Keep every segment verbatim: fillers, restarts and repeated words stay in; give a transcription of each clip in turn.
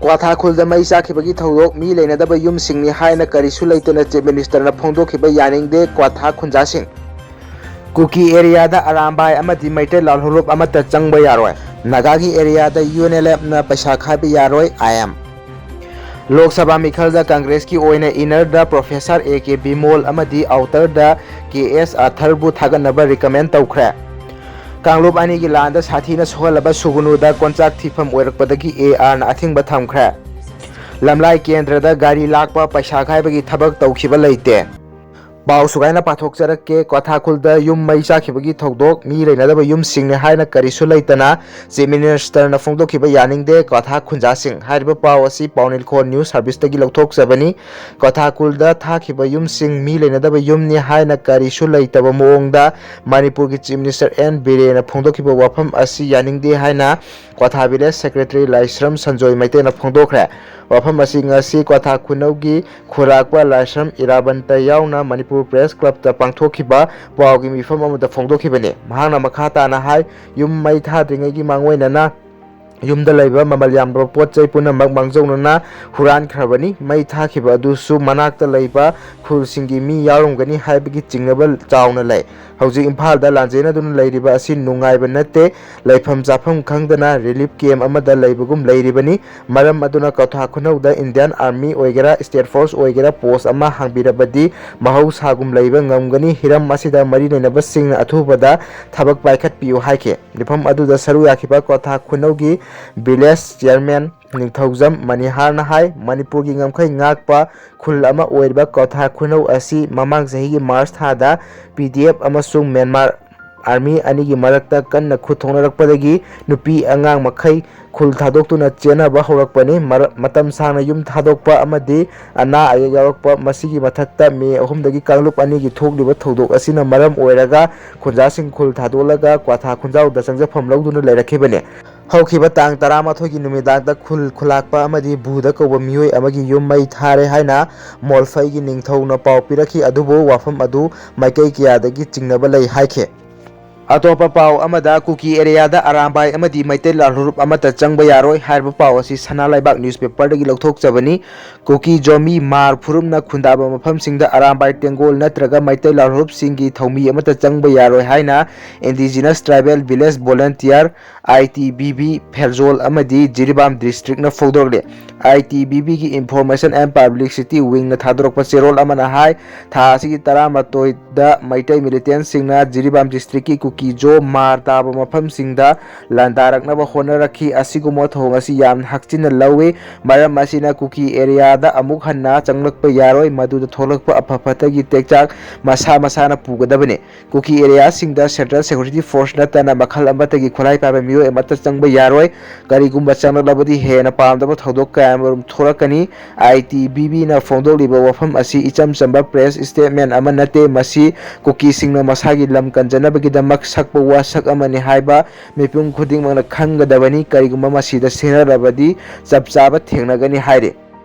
ꯀ꯭ꯋꯥꯊꯥ ꯈꯨꯜꯗ ꯃꯩ ꯆꯥꯛꯈꯤꯕꯒꯤ ꯊꯧꯗꯣꯛ, ꯃꯤ ꯂꯩꯅꯗꯕ ꯌꯨꯝꯁꯤꯡꯅꯤ ꯍꯥꯏꯅ ꯀꯔꯤꯁꯨ ꯂꯩꯇꯅ Chief Minister ꯅ ꯐꯣꯡꯗꯣꯛꯈꯤꯕ ꯌꯥꯅꯤꯡꯗꯦ ꯀ꯭ꯋꯥꯊꯥ ꯈꯨꯟꯖꯥꯁꯤꯡ꯫ ꯀꯨꯀꯤ area ꯗ ꯑꯔꯥꯝꯕꯥꯏ ꯑꯃꯗꯤ ꯃꯩꯇꯩ ꯂꯥꯜꯍꯧꯂꯨꯞ ꯑꯃꯠꯇ ꯆꯪꯕ ꯌꯥꯔꯣꯏ꯫ ꯅꯥꯒꯥꯒꯤ area ꯗ UNLF ꯅ ꯄꯩꯁꯥ ꯈꯥꯏꯕ ꯌꯥꯔꯣꯏ, I M꯫ Lok Sabha ꯃꯤꯈꯜꯗ Congress ꯀꯤ ꯑꯣꯏꯅ inner the Professor A K Bimol ꯑꯃꯗꯤ outer ꯗ K S ꯑꯊꯔꯕꯨ ꯊꯥꯒꯠꯅꯕ recommend ꯇꯧꯈ꯭ꯔꯦ꯫ ꯀꯥꯡꯂꯨꯞ ꯑꯅꯤꯒꯤ ꯂꯥꯟꯗ ꯁꯥꯊꯤꯅ ꯁꯣꯛꯍꯜꯂꯕ ꯁꯨꯒꯨꯅꯨꯗ ꯀꯣꯟꯆꯥꯛ ꯊꯤꯐꯝ ꯑꯣꯏꯔꯛꯄꯗꯒꯤ A R ꯅ ꯑꯊꯤꯡꯕ ꯊꯝꯈ꯭ꯔꯦ꯫ ꯂꯝꯂꯥꯏ ꯀꯦꯟꯗ꯭ꯔꯗ ꯒꯥꯔꯤ ꯂꯥꯛꯄ, ꯄꯩꯁꯥ ꯈꯥꯏꯕꯒꯤ ꯊꯕꯛ ꯇꯧꯈꯤꯕ ꯂꯩꯇꯦ꯫ ꯄꯥꯎ ꯁꯨꯒꯥꯏꯅ ꯄꯥꯊꯣꯛꯆꯔꯛꯀꯦ꯫ ꯀ꯭ꯋꯥꯊꯥ ꯈꯨꯜꯗ ꯌꯨꯝ ꯃꯩ ꯆꯥꯛꯈꯤꯕꯒꯤ ꯊꯧꯗꯣꯛ, ꯃꯤ ꯂꯩꯅꯗꯕ ꯌꯨꯝꯁꯤꯡꯅꯤ ꯍꯥꯏꯅ ꯀꯔꯤꯁꯨ ꯂꯩꯇꯅ Chief Minister ꯅ ꯐꯣꯡꯗꯣꯛꯈꯤꯕ ꯌꯥꯅꯤꯡꯗꯦ ꯀ꯭ꯋꯥꯊꯥ ꯈꯨꯟꯖꯥꯁꯤꯡ꯫ ꯍꯥꯏꯔꯤꯕ ꯄꯥꯎ ꯑꯁꯤ ꯄꯥꯎꯅꯤꯜꯈꯣꯟ News Service ꯇꯒꯤ ꯂꯧꯊꯣꯛꯆꯕꯅꯤ꯫ ꯀ꯭ꯋꯥꯊꯥ ꯈꯨꯜꯗ ꯊꯥꯈꯤꯕ ꯌꯨꯝꯁꯤꯡ ꯃꯤ ꯂꯩꯅꯗꯕ ꯌꯨꯝꯅꯤ ꯍꯥꯏꯅ ꯀꯔꯤꯁꯨ ꯂꯩꯇꯕ ꯃꯑꯣꯡꯗ ꯃꯅꯤꯄꯨꯔꯒꯤ Chief Minister N ꯕꯤꯔꯦꯟꯅ ꯐꯣꯡꯗꯣꯛꯈꯤꯕ ꯋꯥꯐꯝ ꯑꯁꯤ ꯌꯥꯅꯤꯡꯗꯦ ꯍꯥꯏꯅ ꯀ꯭ꯋꯥꯊꯥ Village Secretary ꯂꯥꯏꯁ꯭ꯔꯝ ꯁꯟꯖꯣꯏ ꯃꯩꯇꯩꯅ ꯐꯣꯡꯗꯣꯛꯈ꯭ꯔꯦ꯫ ꯋꯥꯐꯝ ꯑꯁꯤ ꯉꯁꯤ ꯀ꯭ꯋꯥꯊꯥ ꯈꯨꯅꯧꯒꯤ ꯈꯨꯔꯥꯛꯄ ꯂꯥꯏꯁ꯭ꯔꯝ ꯏꯔꯥꯕꯟꯇ ꯌꯥꯎꯅ ꯃꯅꯤꯄꯨꯔ Press Club ꯇ ꯄꯥꯡꯊꯣꯛꯈꯤꯕ ꯄꯥꯎꯒꯤ ꯃꯤꯐꯝ ꯑꯃꯗ ꯐꯣꯡꯗꯣꯛꯈꯤꯕꯅꯤ꯫ ꯃꯍꯥꯛꯅ ꯃꯈꯥ ꯇꯥꯅ ꯍꯥꯏ, ꯌꯨꯝ ꯃꯩ ꯊꯥꯗ꯭ꯔꯤꯉꯩꯒꯤ ꯃꯥꯡꯑꯣꯏꯅꯅ ꯌꯨꯝꯗ ꯂꯩꯕ ꯃꯃꯜ ꯌꯥꯝꯂꯕ ꯄꯣꯠ ꯆꯩ ꯄꯨꯝꯅꯃꯛ ꯃꯥꯡꯖꯧꯅꯅ ꯍꯨꯔꯥꯟꯈ꯭ꯔꯕꯅꯤ꯫ ꯃꯩ ꯊꯥꯈꯤꯕ ꯑꯗꯨꯁꯨ ꯃꯅꯥꯛꯇ ꯂꯩꯕ ꯈꯨꯜꯁꯤꯡꯒꯤ ꯃꯤ ꯌꯥꯎꯔꯝꯒꯅꯤ ꯍꯥꯏꯕꯒꯤ ꯆꯤꯡꯅꯕ ꯆꯥꯎꯅ ꯂꯩ꯫ ꯍꯧꯖꯤꯛ ꯏꯝꯐꯥꯜꯗ ꯂꯥꯟꯖꯦꯟꯅꯗꯨꯅ ꯂꯩꯔꯤꯕ ꯑꯁꯤ ꯅꯨꯡꯉꯥꯏꯕ ꯅꯠꯇꯦ꯫ ꯂꯩꯐꯝ ꯆꯥꯐꯝ ꯈꯪꯗꯅ relief camp ꯑꯃꯗ ꯂꯩꯕꯒꯨꯝ ꯂꯩꯔꯤꯕꯅꯤ꯫ ꯃꯔꯝ ꯑꯗꯨꯅ ꯀ꯭ꯋꯥꯊꯥ ꯈꯨꯅꯧꯗ Indian Army ꯑꯣꯏꯒꯦꯔꯥ, State Force ꯑꯣꯏꯒꯦꯔꯥ, post ꯑꯃ ꯍꯥꯡꯕꯤꯔꯕꯗꯤ ꯃꯍꯧꯁꯥꯒꯨꯝ ꯂꯩꯕ ꯉꯝꯒꯅꯤ꯫ ꯍꯤꯔꯝ ꯑꯁꯤꯗ ꯃꯔꯤ ꯂꯩꯅꯕꯁꯤꯡꯅ ꯑꯊꯨꯕꯗ ꯊꯕꯛ ꯄꯥꯏꯈꯠꯄꯤꯌꯨ ꯍꯥꯏꯈꯤ꯫ ꯃꯤꯐꯝ ꯑꯗꯨꯗ ꯁꯔꯨꯛ ꯌꯥꯈꯤꯕ ꯀ꯭ꯋꯥꯊꯥ ꯈꯨꯅꯧꯒꯤ Village Chairman ꯅꯤꯡꯊꯧꯖꯝ ꯃꯅꯤꯍꯥꯔꯅ ꯍꯥꯏ, ꯃꯅꯤꯄꯨꯔꯒꯤ ꯉꯝꯈꯩ ꯉꯥꯛꯄ ꯈꯨꯜ ꯑꯃ ꯑꯣꯏꯔꯤꯕ ꯀ꯭ꯋꯥꯊꯥ ꯈꯨꯅꯧ ꯑꯁꯤ ꯃꯃꯥꯡ ꯆꯍꯤꯒꯤ March ꯊꯥꯗ P D F ꯑꯃꯁꯨꯡ Myanmar Army ꯑꯅꯤꯒꯤ ꯃꯔꯛꯇ ꯀꯟꯅ ꯈꯨꯠ ꯊꯣꯛꯅꯔꯛꯄꯗꯒꯤ ꯅꯨꯄꯤ ꯑꯉꯥꯡ ꯃꯈꯩ ꯈꯨꯜ ꯊꯥꯗꯣꯛꯇꯨꯅ ꯆꯦꯟꯅꯕ ꯍꯧꯔꯛꯄꯅꯤ꯫ ꯃꯔ-, ꯃꯇꯝ ꯁꯥꯡꯅ ꯌꯨꯝ ꯊꯥꯗꯣꯛꯄ ꯑꯃꯗꯤ ꯑꯅꯥ ꯑꯌꯦꯛ ꯌꯥꯎꯔꯛꯄ, ꯃꯁꯤꯒꯤ ꯃꯊꯛꯇ May ꯑꯍꯨꯝꯗꯒꯤ ꯀꯥꯡꯂꯨꯞ ꯑꯅꯤꯒꯤ ꯊꯣꯛꯂꯤꯕ ꯊꯧꯗꯣꯛ ꯑꯁꯤꯅ ꯃꯔꯝ ꯑꯣꯏꯔꯒ ꯈꯨꯟꯖꯥꯁꯤꯡ ꯈꯨꯜ ꯊꯥꯗꯣꯛꯂꯒ ꯀ꯭ꯋꯥꯊꯥ ꯈꯨꯟꯖꯥꯎꯗ ꯆꯪꯖꯐꯝ ꯂꯧꯗꯨꯅ ꯂꯩꯔꯛꯈꯤꯕꯅꯤ꯫ ꯍꯧꯈꯤꯕ ꯇꯥꯡ ꯇꯔꯥꯃꯥꯊꯣꯏꯒꯤ ꯅꯨꯃꯤꯗꯥꯡꯗ ꯈꯨꯜ ꯈꯨꯂꯥꯛꯄ ꯑꯃꯗꯤ ꯚꯨꯗ ꯀꯧꯕ ꯃꯤꯑꯣꯏ ꯑꯃꯒꯤ ꯌꯨꯝ ꯃꯩ ꯊꯥꯔꯦ ꯍꯥꯏꯅ ꯃꯣꯜꯐꯩꯒꯤ ꯅꯤꯡꯊꯧꯅ ꯄꯥꯎ ꯄꯤꯔꯛꯈꯤ, ꯑꯗꯨꯕꯨ ꯋꯥꯐꯝ ꯑꯗꯨ ꯃꯥꯏꯀꯩ ꯀꯌꯥꯗꯒꯤ ꯆꯤꯡꯅꯕ ꯂꯩ ꯍꯥꯏꯈꯤ꯫ ꯑꯇꯣꯞꯄ ꯄꯥꯎ ꯑꯃꯗ, ꯀꯨꯀꯤ ꯑꯦꯔꯤꯌꯥꯗ ꯑꯔꯥꯝꯕꯥꯏ ꯑꯃꯗꯤ ꯃꯩꯇꯩ ꯂꯥꯜꯍꯧꯂꯨꯞ ꯑꯃꯠꯇ ꯆꯪꯕ ꯌꯥꯔꯣꯏ ꯍꯥꯏꯔꯤꯕ ꯄꯥꯎ ꯑꯁꯤ ꯁꯅꯥ ꯂꯩꯕꯥꯛ ꯅ꯭ꯌꯨꯁꯄꯦꯄꯔꯗꯒꯤ ꯂꯧꯊꯣꯛꯆꯕꯅꯤ꯫ ꯀꯨꯀꯤ ꯖꯣꯃꯤ ꯃꯥꯔ ꯐꯨꯔꯨꯞꯅ ꯈꯨꯟꯗꯥꯕ ꯃꯐꯝꯁꯤꯡꯗ ꯑꯔꯥꯝꯕꯥꯏ ꯇꯦꯡꯒꯣꯜ ꯅꯠꯇ꯭ꯔꯒ ꯃꯩꯇꯩ ꯂꯥꯜꯍꯧꯂꯨꯞꯁꯤꯡꯒꯤ ꯊꯧꯃꯤ ꯑꯃꯠꯇ ꯆꯪꯕ ꯌꯥꯔꯣꯏ ꯍꯥꯏꯅ Indigenous Tribal Village Volunteer, I T V V, Pherzawl ꯑꯃꯗꯤ Jiribam ꯗꯤꯁꯇ꯭ꯔꯤꯛꯅ ꯐꯣꯡꯗꯣꯔꯛꯂꯤ꯫ I T V Vꯒꯤ Information and Publicity Wingꯅ ꯊꯥꯗꯣꯔꯛꯄ ꯆꯦꯔꯣꯜ ꯑꯃꯅ ꯍꯥꯏ, ꯊꯥ ꯑꯁꯤꯒꯤ ꯇꯔꯥꯃꯥꯊꯣꯏꯗ ꯃꯩꯇꯩ ꯃꯤꯂꯤꯇꯦꯟꯁꯤꯡꯅ ꯖꯤꯔꯤꯕꯥꯝ ꯗꯤꯁꯇ꯭ꯔꯤꯛꯀꯤ ꯀꯨꯀꯤꯖꯣ ꯃꯥꯔ ꯇꯥꯕ ꯃꯐꯝꯁꯤꯡꯗ ꯂꯥꯟꯗꯥꯔꯛꯅꯕ ꯍꯣꯠꯅꯔꯛꯈꯤ꯫ ꯑꯁꯤꯒꯨꯝꯕ ꯊꯧꯑꯣꯡ ꯑꯁꯤ ꯌꯥꯝꯅ ꯍꯛꯆꯤꯟꯅ ꯂꯧꯏ꯫ ꯃꯔꯝ ꯑꯁꯤꯅ ꯀꯨꯀꯤ ꯑꯦꯔꯤꯌꯥꯗ ꯑꯃꯨꯛ ꯍꯟꯅ ꯆꯪꯂꯛꯄ ꯌꯥꯔꯣꯏ꯫ ꯃꯗꯨꯗ ꯊꯣꯛꯂꯛꯄ ꯑꯐ ꯐꯠꯇꯒꯤ ꯇꯦꯛꯆꯥꯛ ꯃꯁꯥ ꯃꯁꯥꯅ ꯄꯨꯒꯗꯕꯅꯤ꯫ ꯀꯨꯀꯤ ꯑꯦꯔꯤꯌꯥꯁꯤꯡꯗ Central Security Force ꯅꯠꯇꯅ ꯃꯈꯜ ꯑꯃꯠꯇꯒꯤ ꯈꯨꯠꯂꯥꯏ ꯄꯥꯏꯕ ꯃꯤꯑꯣꯏ ꯑꯃꯠꯇ ꯆꯪꯕ ꯌꯥꯔꯣꯏ꯫ ꯀꯔꯤꯒꯨꯝꯕ ꯆꯪꯂꯛꯂꯕꯗꯤ ꯍꯦꯟꯅ ꯄꯥꯝꯗꯕ ꯊꯧꯗꯣꯛ ꯀꯌꯥꯃꯔꯨꯝ ꯊꯣꯛꯂꯛꯀꯅꯤ꯫ I T V Vꯅ ꯐꯣꯡꯗꯣꯛꯂꯤꯕ ꯋꯥꯐꯝ ꯑꯁꯤ ꯏꯆꯝ ꯆꯝꯕ press statement ꯑꯃ ꯅꯠꯇꯦ꯫ ꯃꯁꯤ ꯀꯨꯀꯤꯁꯤꯡꯅ ꯃꯁꯥꯒꯤ ꯂꯝ ꯀꯟꯖꯅꯕꯒꯤꯗꯃꯛ ꯁꯛꯄ ꯋꯥꯁꯛ ꯑꯃꯅꯤ ꯍꯥꯏꯕ ꯃꯤꯄꯨꯝ ꯈꯨꯗꯤꯡꯃꯛꯅ ꯈꯪꯒꯗꯕꯅꯤ꯫ ꯀꯔꯤꯒꯨꯝꯕ ꯃꯁꯤꯗ ꯁꯤꯖꯤꯟꯅꯔꯕꯗꯤ ꯆꯞ ꯆꯥꯕ ꯊꯦꯡꯅꯒꯅꯤ ꯍꯥꯏꯔꯤ꯫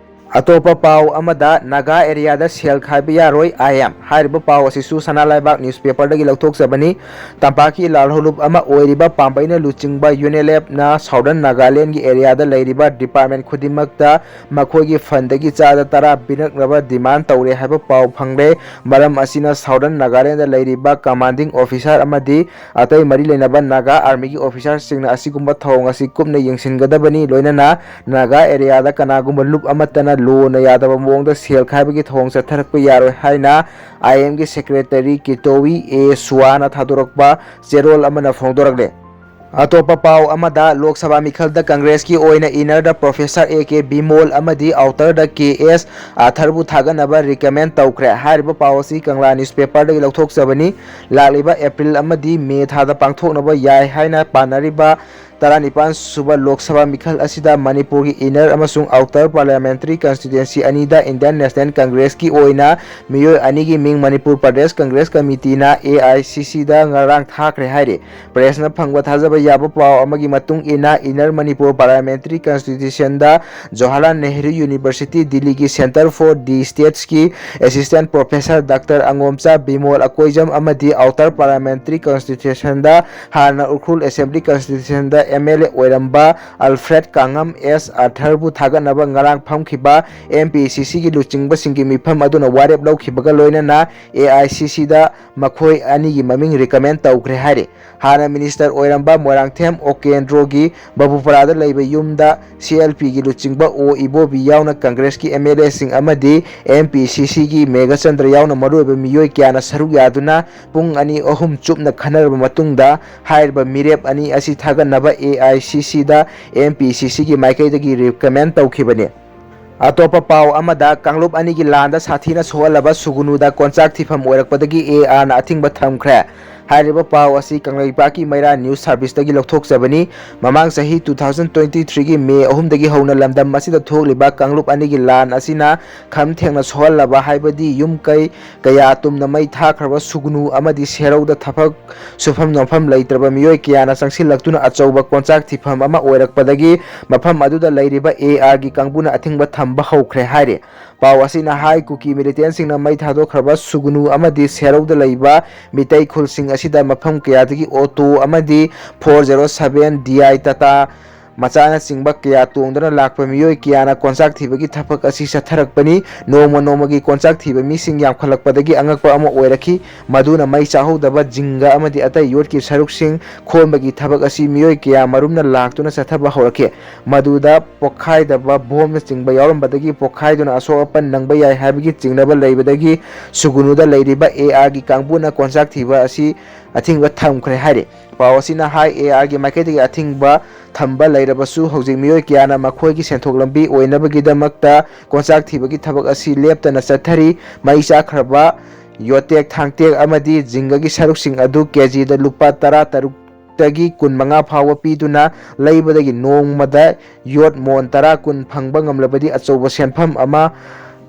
ꯑꯇꯣꯞꯄ ꯄꯥꯎ ꯑꯃꯗ, ꯅꯥꯒꯥ ꯑꯦꯔꯤꯌꯥꯗ ꯁꯦꯜ ꯈꯥꯏꯕ ꯌꯥꯔꯣꯏ, I M꯫ ꯍꯥꯏꯔꯤꯕ ꯄꯥꯎ ꯑꯁꯤꯁꯨ ꯁꯅꯥ ꯂꯩꯕꯥꯛ ꯅ꯭ꯌꯨꯁꯄꯦꯄꯔꯗꯒꯤ ꯂꯧꯊꯣꯛꯆꯕꯅꯤ꯫ ꯇꯝꯄꯥꯛꯀꯤ ꯂꯥꯜꯍꯧꯂꯨꯞ ꯑꯃ ꯑꯣꯏꯔꯤꯕ ꯄꯥꯝꯕꯩꯅ ꯂꯨꯆꯤꯡꯕ UNLFꯅ Southern Nagalandꯒꯤ ꯑꯦꯔꯤꯌꯥꯗ ꯂꯩꯔꯤꯕ department ꯈꯨꯗꯤꯡꯃꯛꯇ ꯃꯈꯣꯏꯒꯤ fundꯗꯒꯤ ꯆꯥꯗ ꯇꯔꯥ ꯄꯤꯔꯛꯅꯕ demand ꯇꯧꯔꯦ ꯍꯥꯏꯕ ꯄꯥꯎ ꯐꯪꯂꯦ꯫ ꯃꯔꯝ ꯑꯁꯤꯅ Southern Nagalandꯗ ꯂꯩꯔꯤꯕ commanding officer ꯑꯃꯗꯤ ꯑꯇꯩ ꯃꯔꯤ ꯂꯩꯅꯕ ꯅꯥꯒꯥ armyꯒꯤ officerꯁꯤꯡꯅ ꯑꯁꯤꯒꯨꯝꯕ ꯊꯧꯑꯣꯡ ꯑꯁꯤ ꯀꯨꯞꯅ ꯌꯦꯡꯁꯤꯟꯒꯗꯕꯅꯤ꯫ ꯂꯣꯏꯅꯅ ꯅꯥꯒꯥ ꯑꯦꯔꯤꯌꯥꯗ ꯀꯅꯥꯒꯨꯝꯕ ꯂꯨꯞ ꯑꯃꯠꯇꯅ ꯂꯣꯅ ꯌꯥꯗꯕ ꯃꯑꯣꯡꯗ ꯁꯦꯜ ꯈꯥꯏꯕꯒꯤ ꯊꯧꯑꯣꯡ ꯆꯠꯊꯔꯛꯄ ꯌꯥꯔꯣꯏ ꯍꯥꯏꯅ I Mꯒꯤ secretary Kitowi A Suana ꯊꯥꯗꯣꯔꯛꯄ ꯆꯦꯔꯣꯜ ꯑꯃꯅ ꯐꯣꯡꯗꯣꯔꯛꯂꯦ꯫ ꯑꯇꯣꯞꯄ ꯄꯥꯎ ꯑꯃꯗ, ꯂꯣꯛ ꯁꯚꯥ ꯃꯤꯈꯜꯗ ꯀꯪꯒ꯭ꯔꯦꯁꯀꯤ ꯑꯣꯏꯅ innerꯗ Professor A K Bimol ꯑꯃꯗꯤ outerꯗ K S Athar ꯕꯨ ꯊꯥꯒꯠꯅꯕ recommend ꯇꯧꯈ꯭ꯔꯦ꯫ ꯍꯥꯏꯔꯤꯕ ꯄꯥꯎ ꯑꯁꯤ ꯀꯪꯂꯥ ꯅ꯭ꯌꯨꯁꯄꯦꯄꯔꯗꯒꯤ ꯂꯧꯊꯣꯛꯆꯕꯅꯤ꯫ ꯂꯥꯛꯂꯤꯕ ꯑꯦꯄ꯭ꯔꯤꯜ ꯑꯃꯗꯤ ꯃꯦ ꯊꯥꯗ ꯄꯥꯡꯊꯣꯛꯅꯕ ꯌꯥꯏ ꯍꯥꯏꯅ ꯄꯥꯅꯔꯤꯕ ꯇꯔꯥꯅꯤꯄꯥꯟ ꯁꯨꯕ ꯂꯣꯛ ꯁꯚꯥ ꯃꯤꯈꯜ ꯑꯁꯤꯗ ꯃꯅꯤꯄꯨꯔꯒꯤ inner ꯑꯃꯁꯨꯡ outer parliamentary constituency ꯑꯅꯤꯗ Indian National Congressꯀꯤ ꯑꯣꯏꯅ ꯃꯤꯑꯣꯏ ꯑꯅꯤꯒꯤ ꯃꯤꯡ ꯃꯅꯤꯄꯨꯔ ꯄ꯭ꯔꯗꯦꯁ ꯀꯪꯒ꯭ꯔꯦꯁ ꯀꯃꯤꯇꯤꯅ AICCꯗ ꯉꯔꯥꯡ ꯊꯥꯈ꯭ꯔꯦ ꯍꯥꯏꯔꯤ꯫ Pressꯅ ꯐꯪꯕ ꯊꯥꯖꯕ ꯌꯥꯕ ꯄꯥꯎ ꯑꯃꯒꯤ ꯃꯇꯨꯡ ꯏꯟꯅ, inner Manipur parliamentary constitutionꯗ Jawaharlal Nehru University, ꯗꯤꯜꯂꯤꯒꯤ Centre for the Stateꯀꯤ Assistant Professor Doctor ꯑꯉꯣꯝꯆꯥ Bimol Akoijam ꯑꯃꯗꯤ outer parliamentary constitutionꯗ ꯍꯥꯟꯅ ꯎꯈ꯭ꯔꯨꯜ Assembly constitutionꯗ MLA ꯑꯣꯏꯔꯝꯕ Alfred ꯀꯥꯡꯉꯝ S ꯑꯥꯔꯊꯔꯕꯨ ꯊꯥꯒꯠꯅꯕ ꯉꯔꯥꯡ ꯐꯝꯈꯤꯕ MPCCꯒꯤ ꯂꯨꯆꯤꯡꯕꯁꯤꯡꯒꯤ ꯃꯤꯐꯝ ꯑꯗꯨꯅ ꯋꯥꯔꯦꯞ ꯂꯧꯈꯤꯕꯒ ꯂꯣꯏꯅꯅ AICCꯗ ꯃꯈꯣꯏ ꯑꯅꯤꯒꯤ ꯃꯃꯤꯡ recommend ꯇꯧꯈ꯭ꯔꯦ ꯍꯥꯏꯔꯤ꯫ ꯍꯥꯟꯅ minister ꯑꯣꯏꯔꯝꯕ ꯃꯣꯏꯔꯥꯡꯊꯦꯝ ꯑꯣꯀꯦꯟꯗ꯭ꯔꯣꯒꯤ ꯕꯕꯨꯄꯔꯥꯗ ꯂꯩꯕ ꯌꯨꯝꯗ CLPꯒꯤ ꯂꯨꯆꯤꯡꯕ ꯑꯣ ꯏꯕꯣꯕꯤ ꯌꯥꯎꯅ ꯀꯪꯒ꯭ꯔꯦꯁꯀꯤ MLAꯁꯤꯡ ꯑꯃꯗꯤ MPCCꯒꯤ ꯃꯦꯘꯆꯟꯗ꯭ꯔ ꯌꯥꯎꯅ ꯃꯔꯨꯑꯣꯏꯕ ꯃꯤꯑꯣꯏ ꯀꯌꯥꯅ ꯁꯔꯨꯛ ꯌꯥꯗꯨꯅ ꯄꯨꯡ ꯑꯅꯤ ꯑꯍꯨꯝ ꯆꯨꯞꯅ ꯈꯟꯅꯔꯕ ꯃꯇꯨꯡꯗ ꯍꯥꯏꯔꯤꯕ ꯃꯤꯔꯦꯞ ꯑꯅꯤ ꯑꯁꯤ ꯊꯥꯒꯠꯅꯕ AICCꯗ MPCCꯒꯤ ꯃꯥꯏꯀꯩꯗꯒꯤ recommend ꯇꯧꯈꯤꯕꯅꯤ꯫ ꯑꯇꯣꯞꯄ ꯄꯥꯎ ꯑꯃꯗ, ꯀꯥꯡꯂꯨꯞ ꯑꯅꯤꯒꯤ ꯂꯥꯟꯗ ꯁꯥꯊꯤꯅ ꯁꯣꯛꯍꯜꯂꯕ ꯁꯨꯒꯨꯅꯨꯗ ꯀꯣꯟꯆꯥꯛ ꯊꯤꯐꯝ ꯑꯣꯏꯔꯛꯄꯗꯒꯤ ARꯅ ꯑꯊꯤꯡꯕ ꯊꯝꯈ꯭ꯔꯦ꯫ ꯍꯥꯏꯔꯤꯕ ꯄꯥꯎ ꯑꯁꯤ ꯀꯪꯂꯩꯄꯥꯛꯀꯤ ꯃꯩꯔꯥ news serviceꯇꯒꯤ ꯂꯧꯊꯣꯛꯆꯕꯅꯤ꯫ ꯃꯃꯥꯡ ꯆꯍꯤ two thousand twenty threeꯒꯤ May ꯑꯍꯨꯝꯗꯒꯤ ꯍꯧꯅ ꯂꯝꯗꯝ ꯑꯁꯤꯗ ꯊꯣꯛꯂꯤꯕ ꯀꯥꯡꯂꯨꯞ ꯑꯅꯤꯒꯤ ꯂꯥꯟ ꯑꯁꯤꯅ ꯈꯝ ꯊꯦꯡꯅ ꯁꯣꯛꯍꯜꯂꯕ, ꯍꯥꯏꯕꯗꯤ ꯌꯨꯝ ꯀꯩ ꯀꯌꯥ ꯇꯨꯝꯅ ꯃꯩ ꯊꯥꯈ꯭ꯔꯕ ꯁꯨꯒꯨꯅꯨ ꯑꯃꯗꯤ ꯁꯦꯔꯧꯗ ꯊꯕꯛ ꯁꯨꯐꯝ ꯅꯣꯝꯐꯝ ꯂꯩꯇ꯭ꯔꯕ ꯃꯤꯑꯣꯏ ꯀꯌꯥꯅ ꯆꯪꯁꯤꯜꯂꯛꯇꯨꯅ ꯑꯆꯧꯕ ꯀꯣꯟꯆꯥꯛ ꯊꯤꯐꯝ ꯑꯃ ꯑꯣꯏꯔꯛꯄꯗꯒꯤ ꯃꯐꯝ ꯑꯗꯨꯗ ꯂꯩꯔꯤꯕ ARꯒꯤ ꯀꯥꯡꯕꯨꯅ ꯑꯊꯤꯡꯕ ꯊꯝꯕ ꯍꯧꯈ꯭ꯔꯦ ꯍꯥꯏꯔꯤ꯫ ꯄꯥꯎ ꯑꯁꯤꯅ ꯍꯥꯏ, ꯀꯨꯀꯤ militantꯁꯤꯡꯅ ꯃꯩ ꯊꯥꯗꯣꯛꯈ꯭ꯔꯕ ꯁꯨꯒꯅꯨ ꯑꯃꯗꯤ ꯁꯦꯔꯧꯗ ꯂꯩꯕ ꯃꯤꯇꯩ ꯈꯨꯜꯁꯤꯡ ꯑꯁꯤꯗ ꯃꯐꯝ ꯀꯌꯥꯗꯒꯤ auto ꯑꯃꯗꯤ four zero seven D I Tata ꯃꯆꯥꯅꯆꯤꯡꯕ ꯀꯌꯥ ꯇꯣꯡꯗꯨꯅ ꯂꯥꯛꯄ ꯃꯤꯑꯣꯏ ꯀꯌꯥꯅ ꯀꯣꯟꯆꯥꯛ ꯊꯤꯕꯒꯤ ꯊꯕꯛ ꯑꯁꯤ ꯆꯠꯊꯔꯛꯄꯅꯤ꯫ ꯅꯣꯡꯃ ꯅꯣꯡꯃꯒꯤ ꯀꯣꯟꯆꯥꯛ ꯊꯤꯕ ꯃꯤꯁꯤꯡ ꯌꯥꯝꯈꯠꯂꯛꯄꯗꯒꯤ ꯑꯉꯛꯄ ꯑꯃ ꯑꯣꯏꯔꯛꯈꯤ꯫ ꯃꯗꯨꯅ ꯃꯩ ꯆꯥꯍꯧꯗꯕ ꯖꯤꯡꯒ ꯑꯃꯗꯤ ꯑꯇꯩ ꯌꯣꯠꯀꯤ ꯁꯔꯨꯛꯁꯤꯡ ꯈꯣꯝꯕꯒꯤ ꯊꯕꯛ ꯑꯁꯤ ꯃꯤꯑꯣꯏ ꯀꯌꯥ ꯃꯔꯨꯝꯅ ꯂꯥꯛꯇꯨꯅ ꯆꯠꯊꯕ ꯍꯧꯔꯛꯈꯤ꯫ ꯃꯗꯨꯗ ꯄꯣꯈꯥꯏꯗꯕ ꯕꯣꯝꯅꯆꯤꯡꯕ ꯌꯥꯎꯔꯝꯕꯗꯒꯤ ꯄꯣꯈꯥꯏꯗꯨꯅ ꯑꯁꯣꯛ ꯑꯄꯟ ꯅꯪꯕ ꯌꯥꯏ ꯍꯥꯏꯕꯒꯤ ꯆꯤꯡꯅꯕ ꯂꯩꯕꯗꯒꯤ ꯁꯨꯒꯨꯅꯨꯗ ꯂꯩꯔꯤꯕ ARꯒꯤ ꯀꯥꯡꯕꯨꯅ ꯀꯣꯟꯆꯥꯛ ꯊꯤꯕ ꯑꯁꯤ ꯑꯊꯤꯡꯕ ꯊꯝꯈ꯭ꯔꯦ ꯍꯥꯏꯔꯤ꯫ ꯄꯥꯎ ꯑꯁꯤꯅ ꯍꯥꯏ, ARꯒꯤ ꯃꯥꯏꯀꯩꯗꯒꯤ ꯑꯊꯤꯡꯕ ꯊꯝꯕ ꯂꯩꯔꯕꯁꯨ ꯍꯧꯖꯤꯛ ꯃꯤꯑꯣꯏ ꯀꯌꯥꯅ ꯃꯈꯣꯏꯒꯤ ꯁꯦꯟꯊꯣꯛ ꯂꯝꯕꯤ ꯑꯣꯏꯅꯕꯒꯤꯗꯃꯛꯇ ꯀꯣꯟꯆꯥꯛ ꯊꯤꯕꯒꯤ ꯊꯕꯛ ꯑꯁꯤ ꯂꯦꯞꯇꯅ ꯆꯠꯊꯔꯤ꯫ ꯃꯩ ꯆꯥꯛꯈ꯭ꯔꯕ ꯌꯣꯠꯇꯦꯛ ꯊꯥꯡꯇꯦꯛ ꯑꯃꯗꯤ ꯖꯤꯡꯒꯒꯤ ꯁꯔꯨꯛꯁꯤꯡ ꯑꯗꯨ KGꯗ ꯂꯨꯄꯥ ꯇꯔꯥ ꯇꯔꯨꯛ ꯗꯒꯤ ꯀꯨꯟꯃꯉꯥ ꯐꯥꯎꯕ ꯄꯤꯗꯨꯅ ꯂꯩꯕꯗꯒꯤ ꯅꯣꯡꯃꯗ ꯌꯣꯠ ꯃꯣꯟ ꯇꯔꯥ ꯀꯨꯟ ꯐꯪꯕ ꯉꯝꯂꯕꯗꯤ ꯑꯆꯧꯕ ꯁꯦꯟꯐꯝ ꯑꯃ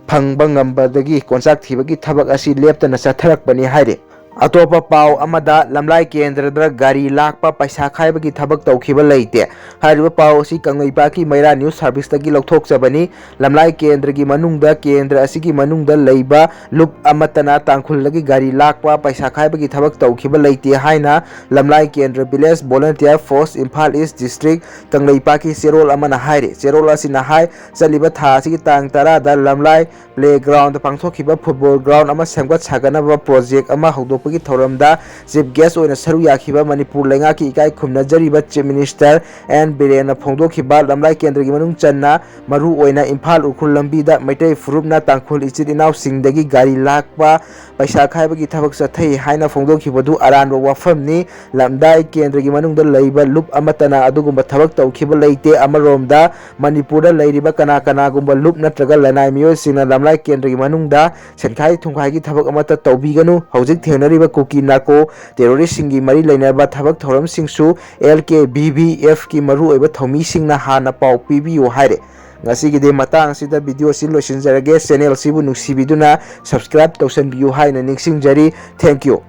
ꯐꯪꯕ ꯉꯝꯕꯗꯒꯤ ꯀꯣꯟꯆꯥꯛ ꯊꯤꯕꯒꯤ ꯊꯕꯛ ꯑꯁꯤ ꯂꯦꯞꯇꯅ ꯆꯠꯊꯔꯛꯄꯅꯤ ꯍꯥꯏꯔꯤ꯫ ꯑꯇꯣꯞꯄ ꯄꯥꯎ ꯑꯃꯗ, ꯂꯝꯂꯥꯏ ꯀꯦꯟꯗ꯭ꯔꯗ ꯒꯥꯔꯤ ꯂꯥꯛꯄ ꯄꯩꯁꯥ ꯈꯥꯏꯕꯒꯤ ꯊꯕꯛ ꯇꯧꯈꯤꯕ ꯂꯩꯇꯦ꯫ ꯍꯥꯏꯔꯤꯕ ꯄꯥꯎ ꯑꯁꯤ ꯀꯪꯂꯩꯄꯥꯛꯀꯤ ꯃꯩꯔꯥ ꯅ꯭ꯌꯨꯁ ꯁꯥꯔꯚꯤꯁꯇꯒꯤ ꯂꯧꯊꯣꯛꯆꯕꯅꯤ꯫ ꯂꯝꯂꯥꯏ ꯀꯦꯟꯗ꯭ꯔꯒꯤ ꯃꯅꯨꯡꯗ, ꯀꯦꯟꯗ꯭ꯔ ꯑꯁꯤꯒꯤ ꯃꯅꯨꯡꯗ ꯂꯩꯕ ꯂꯨꯞ ꯑꯃꯠꯇꯅ ꯇꯥꯡꯈꯨꯜꯗꯒꯤ ꯒꯥꯔꯤ ꯂꯥꯛꯄ ꯄꯩꯁꯥ ꯈꯥꯏꯕꯒꯤ ꯊꯕꯛ ꯇꯧꯈꯤꯕ ꯂꯩꯇꯦ ꯍꯥꯏꯅ ꯂꯝꯂꯥꯏ ꯀꯦꯟꯗ꯭ꯔ ꯚꯤꯂꯦꯖ ꯚꯣꯂꯨꯟꯇꯤꯌꯔ ꯐꯣꯔꯁ ꯏꯝꯐꯥꯜ ꯏꯁ ꯗꯤꯁꯇ꯭ꯔꯤꯛ ꯀꯪꯂꯩꯄꯥꯛꯀꯤ ꯆꯦꯔꯣꯜ ꯑꯃꯅ ꯍꯥꯏꯔꯤ꯫ ꯆꯦꯔꯣꯜ ꯑꯁꯤꯅ ꯍꯥꯏ, ꯆꯠꯂꯤꯕ ꯊꯥ ꯑꯁꯤꯒꯤ ꯇꯥꯡ ꯇꯔꯥꯗ ꯂꯝꯂꯥꯏ ꯄ꯭ꯂꯦ ꯒ꯭ꯔꯥꯎꯟꯗ ꯄꯥꯡꯊꯣꯛꯈꯤꯕ ꯐꯨꯠꯕꯣꯜ ꯒ꯭ꯔꯥꯎꯟ ꯑꯃ ꯁꯦꯝꯒꯠ ꯁꯥꯒꯠꯅꯕ ꯄ꯭ꯔꯣꯖꯦꯛ ꯑꯃ ꯍꯧꯗꯣꯛꯄꯒꯤ ꯊꯧꯔꯝꯗ ꯆꯤꯐ ꯒꯦꯁ ꯑꯣꯏꯅ ꯁꯔꯨꯛ ꯌꯥꯈꯤꯕ ꯃꯅꯤꯄꯨꯔ ꯂꯩꯉꯥꯛꯀꯤ ꯏꯀꯥꯏ ꯈꯨꯝꯅꯖꯔꯤꯕ ꯆꯤꯐ ꯃꯤꯅꯤꯁꯇꯔ ꯑꯦꯟ ꯕꯤꯔꯦꯟꯅ ꯐꯣꯡꯗꯣꯛꯈꯤꯕ ꯂꯝꯂꯥꯏ ꯀꯦꯟꯗ꯭ꯔꯒꯤ ꯃꯅꯨꯡ ꯆꯟꯅ ꯃꯔꯨ ꯑꯣꯏꯅ ꯏꯝꯐꯥꯜ ꯎꯈ꯭ꯔꯨꯜ ꯂꯝꯕꯤꯗ ꯃꯩꯇꯩ ꯐꯨꯔꯨꯞꯅ ꯇꯥꯡꯈꯨꯜ ꯏꯆꯤꯜ ꯏꯅꯥꯎꯁꯤꯡꯗꯒꯤ ꯒꯥꯔꯤ ꯂꯥꯛꯄ ꯄꯩꯁꯥ ꯈꯥꯏꯕꯒꯤ ꯊꯕꯛ ꯆꯠꯊꯩ ꯍꯥꯏꯅ ꯐꯣꯡꯗꯣꯛꯈꯤꯕꯗꯨ ꯑꯔꯥꯟꯕ ꯋꯥꯐꯝꯅꯤ꯫ ꯂꯝꯂꯥꯏ ꯀꯦꯟꯗ꯭ꯔꯒꯤ ꯃꯅꯨꯡꯗ ꯂꯩꯕ ꯂꯨꯞ ꯑꯃꯠꯇꯅ ꯑꯗꯨꯒꯨꯝꯕ ꯊꯕꯛ ꯇꯧꯈꯤꯕ ꯂꯩꯇꯦ꯫ ꯑꯃꯔꯣꯝꯗ ꯃꯅꯤꯄꯨꯔꯗ ꯂꯩꯔꯤꯕ ꯀꯅꯥ ꯀꯅꯥꯒꯨꯝꯕ ꯂꯨꯞ ꯅꯠꯇ꯭ꯔꯒ ꯂꯅꯥꯏ ꯃꯤꯑꯣꯏꯁꯤꯡꯅ ꯂꯝꯂꯥꯏ ꯀꯦꯟꯗ꯭ꯔꯒꯤ ꯃꯅꯨꯡꯗ ꯁꯦꯟꯈꯥꯏ ꯊꯨꯝꯈꯥꯏꯒꯤ ꯊꯕꯛ ꯑꯃꯠꯇ ꯇꯧꯕꯤꯒꯅꯨ꯫ ꯍꯧꯖꯤꯛ ꯊꯦꯡꯅꯔꯤꯕ ꯀꯨꯀꯤ ꯅꯥꯔꯀꯣ ꯇꯦꯔꯣꯔꯤꯁ꯭ꯠꯁꯤꯡꯒꯤ ꯃꯔꯤ ꯂꯩꯅꯕ ꯊꯕꯛ ꯊꯧꯔꯝꯁꯤꯡꯁꯨ ꯑꯦꯜ ꯀꯦ ꯚꯤ ꯚꯤ ꯑꯦꯐꯀꯤ ꯃꯔꯨꯑꯣꯏꯕ ꯊꯧꯃꯤꯁꯤꯡꯅ ꯍꯥꯟꯅ ꯄꯥꯎ ꯄꯤꯕꯤꯌꯨ ꯍꯥꯏꯔꯦ꯫ ꯉꯁꯤꯒꯤꯗꯤ ꯃꯇꯥꯡ ꯑꯁꯤꯗ ꯚꯤꯗꯤꯑꯣꯁꯤ ꯂꯣꯏꯁꯤꯟꯖꯔꯒꯦ꯫ ꯆꯦꯅꯦꯜꯁꯤꯕꯨ ꯅꯨꯡꯁꯤꯕꯤꯗꯨꯅ ꯁꯕꯁꯀ꯭ꯔꯥꯏꯕ ꯇꯧꯁꯟꯕꯤꯌꯨ ꯍꯥꯏꯅ ꯅꯤꯡꯁꯤꯡꯖꯔꯤ꯫ Thank you꯫